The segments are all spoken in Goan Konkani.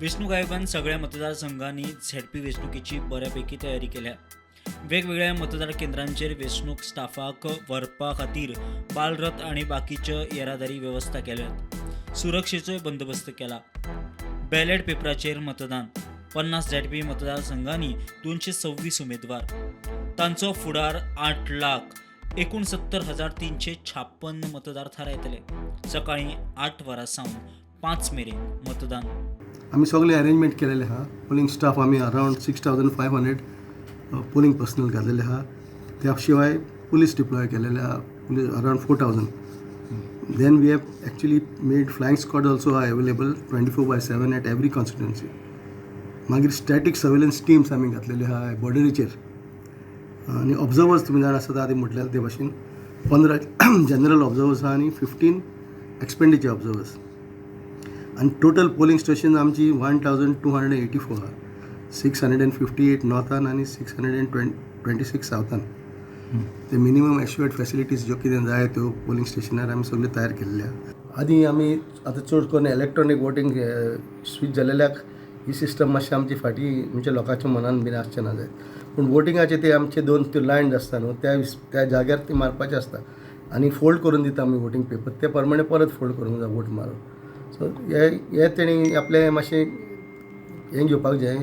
वेंचणूक आयोगान सगळ्या मतदारसंघांनी झेडपी वेंचणुकेची बऱ्यापैकी तयारी केल्या. वेगवेगळ्या मतदार केंद्रांचेर वेंचणूक स्टाफाक व्हरपा खातीर बालरथ आनी बाकीच्यो येरादारी वेवस्था केल्यात. सुरक्षेचोय बंदोबस्त केला. बॅलेट पेपराचेर मतदान. 50 झेडपी मतदारसंघांनी 226 उमेदवार. तांचो फुडार 8,69,356 मतदार थारायतले. सकाळी 8 वरां सावन 5 मेरेन मतदान. आमी सगळे अरेंजमेंट केलेले आहा. पोलिंग स्टाफ आमी around 6500 polling personnel घातलेले आहा. त्या शिवाय पुलीस डिप्लॉय केलेले आहा, police around 4000. Then we have actually made flying squad also are available 24/7 at every constituency. मागीर स्टॅटीक सर्वेलन्स टिम्स आमी घातलेले आहा बॉर्डरीचेर आनी ऑब्जर्वर्स तुमी जाणा आसता, आदी म्हटल्यार ते भाशेन 15 जनरल ऑब्जर्वर्स आहा आनी 15 एक्सपेंडिचर ऑब्जर्वर्स. आनी टोटल पोलिंग स्टेशन आमची 1284 आहा, 658 नॉर्थान आनी 626 सावथान. ते मिनिमम एश्युअर्ड फॅसिलिटीज ज्यो कितें जाय त्यो पोलिंग स्टेशनार आमी सगळ्यो तयार केल्ले आहा. आदी आमी आतां चड करून इलेक्ट्रॉनीक वोटींग स्विच जालेल्याक ही सिस्टम मातशी आमची फाटीं म्हणजे लोकांच्या मनान बीन आसचें ना जायत, पूण वोटिंगाचे ते आमचे दोन त्यो लायन्स आसता न्हू, त्या त्या जाग्यार ती मारपाचे आसता आनी फोल्ड करून दिता आमी वोटींग पेपर, ते प्रमाणे परत फोल्ड करूंक जाय वोट मारून. सो हे हे तेणी आपलें मातशें हें घेवपाक जाय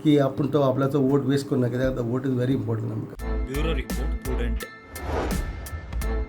की आपूण तो आपल्याचो वोट वेस्ट करना, कित्याक vote is very important आमकां. Bureau report, Prudent.